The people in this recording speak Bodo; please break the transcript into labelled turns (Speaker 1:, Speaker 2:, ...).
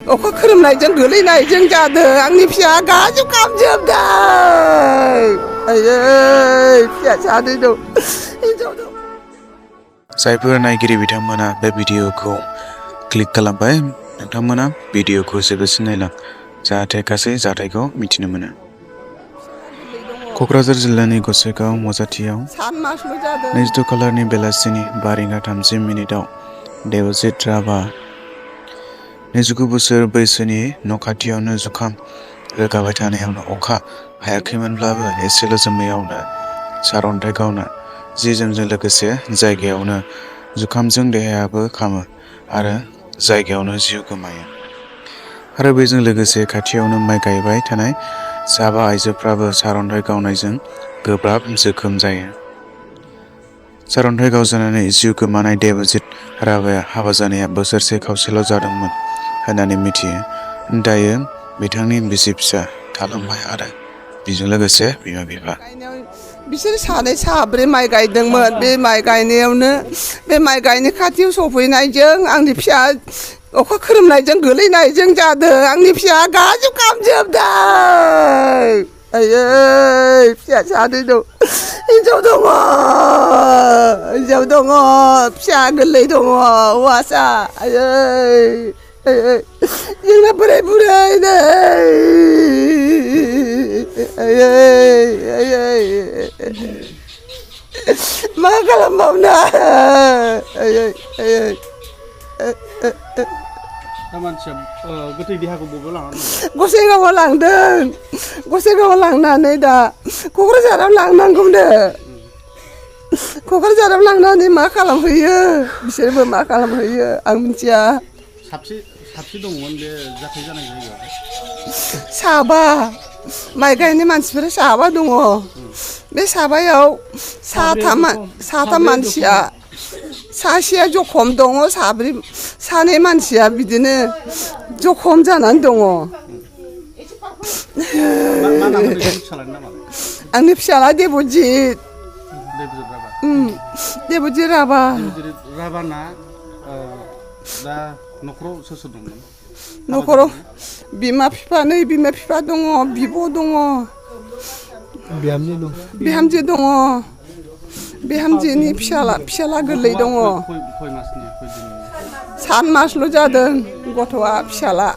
Speaker 1: अखा खोरोमनायजों गोलैनायजों जादों आंनि फिसा गाज्रि खामजोबदों आयै फिसा सानै दं हिनजाव दं।
Speaker 2: जायफोर नायगिरि बिथांमोना बे भिडिअखौ क्लिक खालामबाय नोंथांमोना भिडिअखौ जोबजासिम नायलां जाहाथे गासै जाथायखौ मिथिनो मोनो। क'क्राझार जिल्लानि गसाइगाव मजाथियाव 22 खालारनि बेलासिनि 5:30 देवजित राभा 29 बोसोर बैसोनि न' खाथियावनो जुखाम रोगाबाय थानायावनो अखा हायाखैमोनब्लाबो एसेल' जोमैयावनो सारअन्थाइ गावना जि जोमजों लोगोसे जायगायावनो जुखामजों देहायाबो खामो आरो जायगायावनो जिउ गोमायो आरो बेजों लोगोसे खाथियावनो माइ गायबाय थानाय साबा आइजोफ्राबो सारअन्थाइ गावनायजों गोब्राब जोखोम जायो। सारअन्थाइ गावजानानै जिउ गोमानाय देबजित राभाया हाबा जानाया बोसोरसे खावसेल' जादोंमोन होननानै मिथियो। दायो बिथांनि बिसि फिसा थालांबाय आरो बेजों लोगोसे बिमा बिफा।
Speaker 1: बिसोर सानै साब्रै माइ गायदोंमोन। बे माइ गायनायावनो बे माइ गायनाय खाथियाव सफैनायजों आंनि फिसा अखा खोरोमनायजों गोलैनायजों जादों आंनि फिसा गाज्रि खामजोबदों आयै फिसा सानै दं हिनजाव दङ फिसा गोरलै दङ हौवासा आयै जोंना बोराय बुरै नै आयै मा खालामबावनो
Speaker 3: मानसिया गोथै देहाखौ बबेयाव लांनानै
Speaker 1: गसाइगावआव लांदों। गसाइगावआव लांनानै दा क'क्राझाराव लांनांगौनो। क'क्राझाराव लांनानै मा खालामहैयो बिसोरबो मा खालामहैयो आं मिथिया।
Speaker 3: साबसे दंमोन बे जाथाय जानाय जायगायाव?
Speaker 1: साबा माइ गायनाय मानसिफोरा साबा दङ। बे साबायाव साथाम मानसिया सासेया जखम दङ सानै मानसिया बिदिनो जखम जानानै दङ। आंनि फिसाला देबजित राभा।
Speaker 3: राभाना दा न'खराव सोर सोर दंमोन?
Speaker 1: न'खराव बिमा बिफा दङ बिब' दङ बिहामजो दङ बिहामजोनि फिसाला गोरलै दङ। 7 मासल' जादों गथ'आ फिसाला